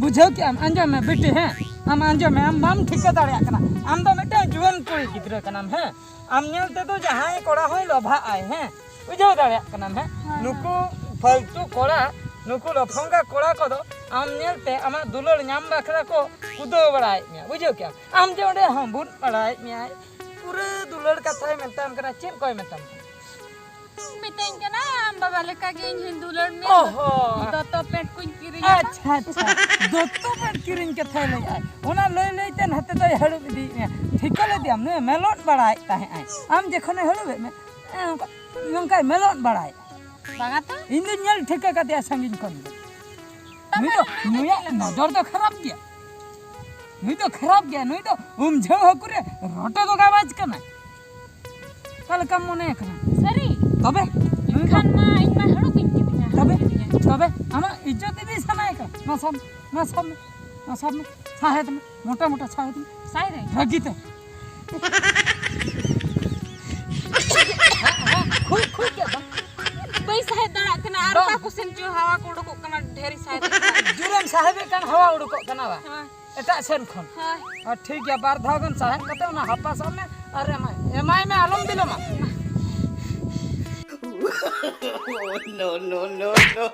ᱵᱩᱡᱷᱟᱹᱣ ᱠᱮᱜᱼᱟᱢ? ᱟᱸᱡᱚᱢ ᱢᱮ ᱵᱤᱴᱤ, ᱦᱮᱸ? ᱟᱢ ᱟᱸᱡᱚᱢ ᱢᱮ, ᱟᱢ ᱵᱟᱢ ᱴᱷᱤᱠᱟᱹ ᱫᱟᱲᱮᱭᱟᱜ ᱠᱟᱱᱟ᱾ ᱟᱢ ᱫᱚ ᱢᱤᱫᱴᱟᱝ ᱡᱩᱣᱟᱹᱱ ᱠᱩᱲᱤ ᱜᱤᱫᱽᱨᱟᱹ ᱠᱟᱱᱟᱢ, ᱦᱮᱸ? ᱟᱢ ᱧᱮᱞ ᱛᱮᱫᱚ ᱡᱟᱦᱟᱸᱭ ᱠᱚᱲᱟ ᱦᱚᱸᱭ ᱞᱚᱵᱷᱟᱜ ᱟᱭ, ᱦᱮᱸ? ᱵᱩᱡᱷᱟᱹᱣ ᱫᱟᱲᱮᱭᱟᱜ ᱠᱟᱱᱟᱢ, ᱦᱮᱸ? ᱦᱳᱭ, ᱱᱩᱠᱩ ᱯᱷᱟᱞᱛᱩ ᱠᱚᱲᱟ, ᱱᱩᱠᱩ ᱞᱚᱯᱷᱚᱝᱜᱟ ᱠᱚᱲᱟ ᱠᱚᱫᱚ ᱟᱢ ᱧᱮᱞᱛᱮ ᱟᱢᱟᱜ ᱫᱩᱞᱟᱹᱲ ᱧᱟᱢ ᱵᱟᱠᱷᱨᱟ ᱠᱚ ᱠᱩᱫᱟᱹᱣ ᱵᱟᱲᱟᱭᱮᱫ ᱢᱮᱭᱟ, ᱵᱩᱡᱷᱟᱹᱣ ᱠᱮᱜᱼᱟᱢ? ᱟᱢ ᱡᱮ ᱚᱸᱰᱮ ᱦᱚᱸ ᱵᱩᱫ ᱵᱟᱲᱟᱭᱮᱫ ᱢᱮᱭᱟᱭ, ᱯᱩᱨᱟᱹ ᱫᱩᱞᱟᱹᱲ ᱠᱟᱛᱷᱟᱭ ᱢᱮᱛᱟᱢ ᱠᱟᱱᱟ, ᱪᱮᱫ ᱠᱚᱭ ᱢᱮᱛᱟᱢ ᱠᱟᱱᱟ? ᱢᱤᱛᱟᱹᱧ ᱠᱟᱱᱟ, "ᱟᱢ ᱵᱟᱵᱟ ᱞᱮᱠᱟ ᱜᱮ ᱤᱧ ᱦᱚᱸᱧ ᱫᱩᱞᱟᱹᱲ ᱢᱮᱭᱟ, ᱚᱦᱚ᱾ ᱫᱚᱛᱚ ᱯᱮᱱᱴ ᱠᱚᱧ ᱠᱤᱨᱤᱧ ᱟᱢᱟ᱾" ᱟᱪᱪᱷᱟ, ᱟᱪᱪᱷᱟ᱾ ᱫᱚᱛᱚ ᱯᱮᱱᱴ ᱠᱤᱨᱤᱧ ᱠᱟᱛᱷᱟᱭ ᱞᱟᱹᱭᱮᱫᱼᱟ, ᱚᱱᱟ ᱞᱟᱹᱭ ᱞᱟᱹᱭ ᱛᱮ ᱱᱟᱛᱮ ᱫᱚᱭ ᱦᱟᱹᱲᱩᱵ ᱤᱫᱤᱭᱮᱫ ᱢᱮᱭᱟ᱾ ᱴᱷᱤᱠᱟᱹ ᱞᱮᱫᱮᱭᱟᱢ, ᱱᱩᱭ ᱢᱮᱞᱚᱴ ᱵᱟᱲᱟᱭᱮᱫ ᱛᱟᱦᱮᱸᱫ ᱟᱭ᱾ ᱟᱢ ᱡᱚᱠᱷᱚᱱᱮ ᱦᱟᱹᱲᱩᱵᱮᱫ ᱢᱮ, ᱦᱮᱸ, ᱚᱱᱠᱟ, ᱱᱚᱝᱠᱟᱭ ᱢᱮᱞᱚᱴ ᱵᱟᱲᱟᱭᱮᱫᱼᱟ᱾ ᱵᱟᱝᱟ ᱛᱚ᱾ ᱤᱧ ᱫᱚᱧ ᱧᱮᱞ ᱴᱷᱤᱠᱟᱹ ᱠᱟᱫᱮᱭᱟ ᱥᱟᱺᱜᱤᱧ ᱠᱷᱚᱱ ᱜᱮ᱾ ᱛᱚᱵᱮ ᱱᱩᱭ ᱫᱚ, ᱱᱩᱭ ᱫᱚ ᱱᱩᱭᱟᱜ ᱪᱮᱫ ᱞᱮᱠᱟ? ᱱᱚᱡᱚᱨ ᱫᱚ ᱠᱷᱟᱨᱟᱯ ᱜᱮᱭᱟ᱾ ᱱᱩᱭ ᱫᱚ ᱠᱷᱟᱨᱟᱯ ᱜᱮᱭᱟ, ᱱᱩᱭ ᱫᱚ ᱩᱢᱡᱷᱟᱹᱣ ᱦᱟᱹᱠᱩ ᱨᱮ ᱨᱚᱴᱮ ᱫᱚ ᱜᱟᱵᱟᱡ ᱠᱟᱱᱟᱭ᱾ ᱚᱠᱟ ᱞᱮᱠᱟᱢ ᱢᱚᱱᱮᱭᱮ ᱠᱟᱱᱟ? ᱥᱟᱹᱨᱤ? ᱛᱚᱵᱮ? ᱱᱩᱭ ᱫᱚ ᱮᱱᱠᱷᱟᱱ ᱢᱟ ᱤᱧ ᱢᱟ ᱦᱟᱹᱲᱩᱵ ᱤᱧ ᱠᱤᱫᱤᱧᱟ᱾ ᱛᱚᱵᱮ? ᱛᱚᱵᱮ? ᱟᱢᱟᱜ ᱤᱡᱽᱡᱚᱛ ᱤᱫᱤ ᱥᱟᱱᱟᱭᱮ ᱠᱟᱱᱟ? ᱢᱟ ᱥᱟᱵ ᱢᱮ, ᱢᱟ ᱥᱟᱵ ᱢᱮ, ᱢᱟ ᱥᱟᱵ ᱢᱮ᱾ ᱥᱟᱦᱮᱫ ᱢᱮ, ᱢᱚᱴᱟ ᱢᱚᱴᱟ ᱥᱟᱦᱮᱫ ᱢᱮ᱾ ᱥᱟᱭ ᱨᱮ? ᱨᱟᱹᱜᱤ ᱛᱮ᱾ ᱠᱷᱩᱵ, ᱠᱷᱩᱵ ᱜᱮ ᱵᱟᱝ᱾ ᱵᱟᱹᱧ ᱥᱟᱦᱮᱫ ᱫᱟᱲᱮᱭᱟᱜ ᱠᱟᱱᱟ, ᱟᱨ ᱵᱟᱝ᱾ ᱚᱠᱟ ᱠᱚ ᱥᱮᱱ ᱪᱚ ᱦᱟᱣᱟ ᱠᱚ ᱩᱰᱩᱠᱚᱜ ᱠᱟᱱᱟ, ᱰᱷᱮᱨ ᱥᱟᱦᱮᱫ ᱠᱟᱱᱟ᱾ ᱡᱳᱨᱮᱢ ᱥᱟᱦᱮᱫᱮᱫ ᱠᱟᱱ, ᱦᱟᱣᱟ ᱩᱰᱩᱠᱚᱜ ᱠᱟᱱᱟ ᱵᱟ? ᱦᱳᱭ᱾ ᱮᱴᱟᱜ ᱥᱮᱱ ᱠᱷᱚᱱ᱾ ᱦᱳᱭ᱾ ᱟᱨ ᱴᱷᱤᱠ ᱜᱮᱭᱟ, ᱵᱟᱨ ᱫᱷᱟᱣ ᱜᱟᱱ ᱥᱟᱦᱮᱫ ᱠᱟᱛᱮ ᱚᱱᱟ ᱦᱟᱯᱟᱥᱚᱜ ᱢᱮ ᱟᱨ ᱮᱢᱟᱭ, ᱮᱢᱟᱭ ᱢᱮ, ᱟᱞᱚᱢ ᱵᱤᱞᱚᱢᱟ᱾ No, no, no, no.